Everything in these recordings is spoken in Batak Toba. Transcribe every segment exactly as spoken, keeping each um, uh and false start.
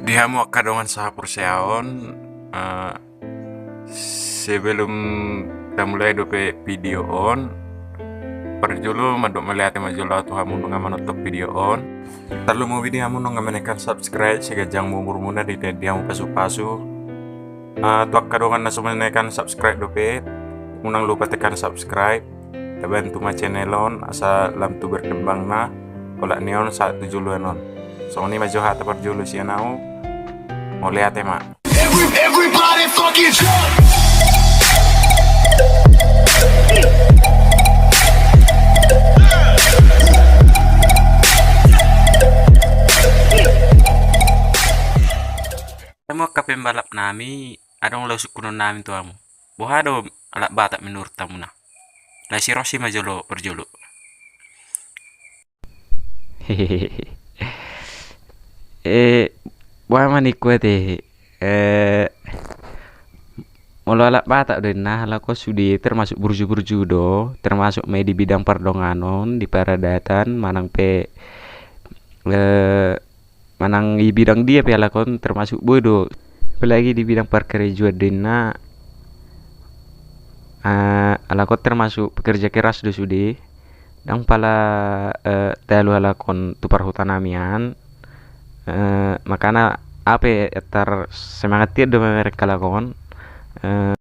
Di hamu angka dongan sahaporseaon, eh, sebelum tamulai dope video on, parjolo mandok mauliate ma jolo tu hamu nunga manonton video on. Tarlumobi di hamu nunga menekan subscribe, sai ganjang ma umurmuna, ditendiang hamu pasupasu. Eh, tu angka dongan na so menekan subscribe dope, unang lupa tekan subscribe. Tabantu ma channel on asa lam tu berkembangna. Olat ni on sahat tu joloan on. Songon i ma jo hata parjolo sian ahu. Mauliate ma. Every, everybody fucking jump. Hamu angka pembalap nami, adong laho sungkunon nami tu hamu. Boha do halak Batak menurut hamuna? Lae si Rosi ma jolo parjolo. Eh, boha ma ningku ate. Eh, molo halak Batak do inna, halak on sude termasuk burju-burju do, termasuk ma i di bidang pardonganon, di paradatan, manang pe, eh, manang di bidang dia pe halak on termasuk boi do. Apalagi di bidang parkarejoan do inna, eh, halak on termasuk pekerja keras do sude. Ndang pala, eh, talu halak on tu parhuta nami an. Eh, makana au pe tar semangat tiap do mamereng halak on. Eh,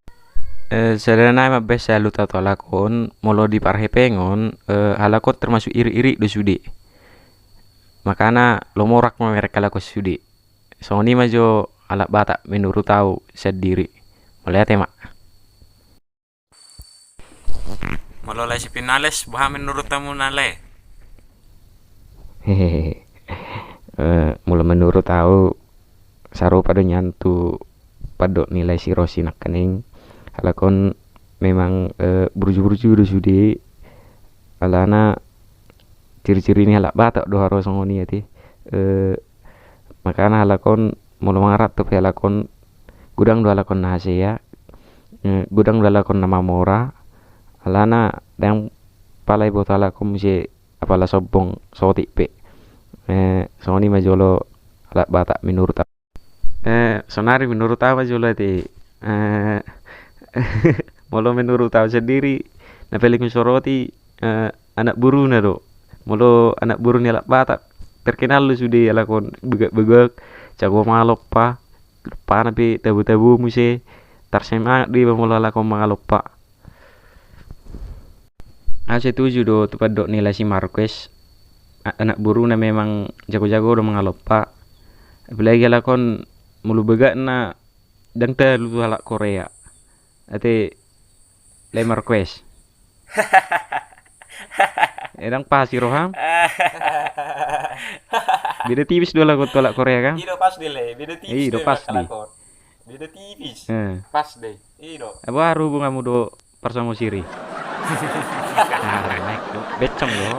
eh, sada nai mambaen salut au tu halak on, molo di parhepengon, eh, halak on termasuk irik-irik do sude. Makana lomo rap mamereng halak on sude. Songon i ma jo halak Batak menurut au sandiri. Mauliate ma. Molo lae si Pinales, boha menurut hamuna lae? Hehehe. Eh, molo menurut au, sarupa do nian tu pandok ni lae si Rosi nangkaning. Halak on memang, eh, burju-burju do sude. Alana ciri-ciri ni halak Batak do haroa songon i ate. Eh, makana halak on molo mangaranto pe halak on, godang do halak on na hasea, eh, godang do halak on na mamora. Alana ndang pala diboto halak on muse apala sombong saotik pe. Eh, songon i ma jolo halak Batak menurut au. Eh, sonari menurut au ma jolo ate. Eh, molo menurut au sandiri, na paling husoroti, eh, anak boruna do. Molo anak boru ni halak Batak, terkenal do sude halak on begak-begak, jago mangalompa, lompana pe tabo-tabo muse, tarsemangat do iba molo halak on mangalompa. Au setuju do tu pandok ni lae si Marquez. A-, anak boruna memang jago-jago do mangalompa. Apalagi halak on molo begakna ndang talu tu halak Korea. Ate lae Marquez. Eh, ndang pas i roham. Beda tipis do halak on tu halak Korea kan? I do pas do lae, beda tipis. I do pas do halak on. Beda tipis. Eh. Pas do. I do. Eh, boha hubunganmu do Parsamosir i? Nah, naik do. Becong do.